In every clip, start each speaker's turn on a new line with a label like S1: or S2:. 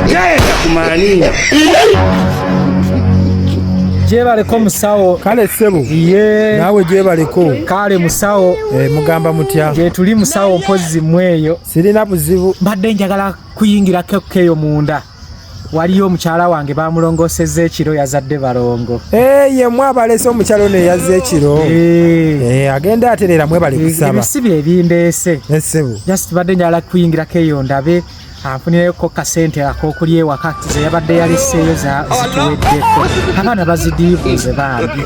S1: Genda kumani.
S2: Gyebaleko musawo.
S3: Kale ssebo.
S2: Ye.
S3: Naawe gyebaleko.
S2: Kale musawo.
S3: Eh, mugamba mutya?
S2: Gyetuli musawo mpozzi mweyo.
S3: Sirina buzibu.
S2: Mbadde njagala kuyingirako keeyo munda. Waliyo omukyala wange bamulongoosezza ekiro yazadde balongo.
S3: Eh, ye mwe abalese omukyala ono eyazze ekiro.
S2: Eh.
S3: Eh, agenda atereera mwebale kusaba.
S2: Ebisibi ebindeese.
S3: Eh, ssebo.
S2: Just badde njagala kuyingirako eyo ndabe anfunireko kasente ak'okulya ewaka ze yabadde yaleseeyo zituweddeko. Abaana bazidiibuuze bambi.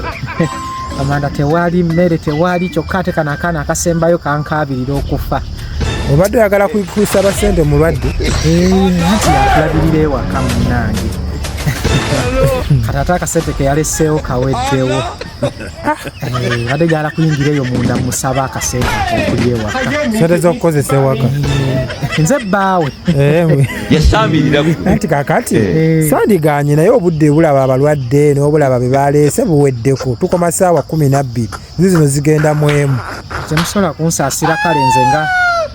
S2: Amanda tewali mmere tewali kyokka ate kano akaana akasembayo kankaabirira okufa.
S3: Obadde oyagala kusaba ssente omulwadde?
S2: Eh, anti yakulabirira ewaka munnange. Kati ate akasente ke yaleseewo kaweddewo. Eh, badde gyala kuyingira eyo munda musaba akasente akokulya ewaka.
S3: Ssente z'okukozesa ewaka.
S2: Eh, nze bbaawe.
S1: Yasambirira.
S3: Anti kakati sandiganye naye obudde bulaba abalwadde n'obulaba be baleese buweddeko. Tukoma ssaawa 12 nzi zino zigenda mu emu.
S2: Temusobola kunsaasira kale nze nga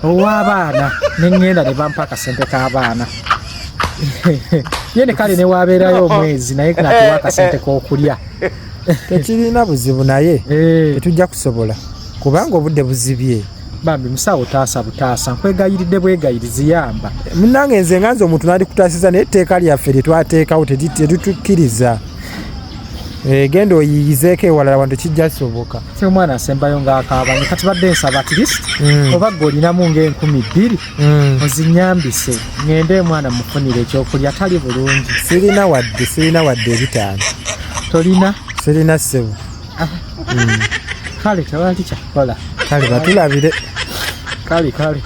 S2: ow'abaana ne ŋŋenda ne bampa akasente k'abaana. Ye ne kale ne waabeerayo omwezi naye ng'atuwa akasente k'okulya.
S3: Tekirina buzibu naye tetujja kusobola kubanga obudde buzibye.
S2: Bambi musawo taasa butaasa nkwegayiridde bwegayirizi yamba.
S3: Munnange nze nga nze omuntu nandikutaasiza naye etteeka lyaffe lye twateekawo teritukkiriza. Genda oyiyizeeko ewalala wano tekijja kusoboka.
S2: Si omwana asembayo ng'akaabanye kati badde nsaba at least oba gwe olinamu ng'enkumi bbiri ozinyambise ŋŋende omwana mufunire ekyokulya tali bulungi.
S3: Sirina wadde, sirina wadde 5.
S2: Tolina?
S3: Sirina ssebo.
S2: Kale tewali kyakukola.
S3: Kale batulabire.
S2: Kale kale.